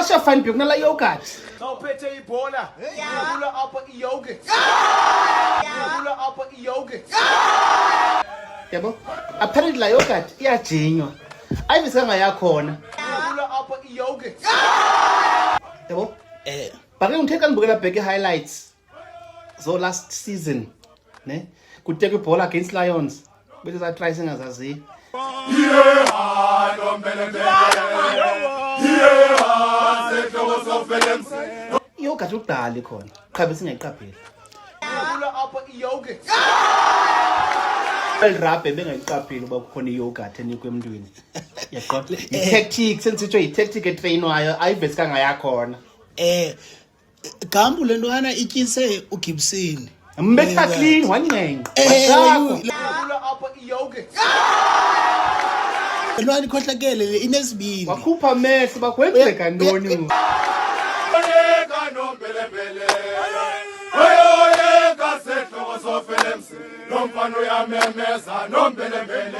Sacha Feinberg kunala yogurt. Xa uphethe ibhola, ula apha iyogurt. Ula apha iyogurt. Yabo? Apparently la yogurt iyajinywa. Ayivisanga yakhona. Ula apha iyogurt. Yabo? Eh. But ke ngithe xa ndibukela back i-highlights zo last season, ne? Kutekwa ibhola against Lions. Bese sa try singazaziyo. Iyogurt ukudala ikhona. Qha besingayiqapheli. Ula apha iyogurt. Elirabhe bengayiqapheli uba kukhona iyogurt enikwa emntwini. Yaqonda? Yi-tactic, sendisitsho yi-tactic etreyinwayo ayivesi kangayakhona. Eh gambu le ntwana ityise uGibson. Mbetha clean wanqenqa. Eh, Washakwa. Ula apha iyogurt. Le ntwana ikhohlakele le inesibindi. Wakhupha amehlo uba kwenzeka ntoni ngoku. Lo mfana uyamemeza nombelembele.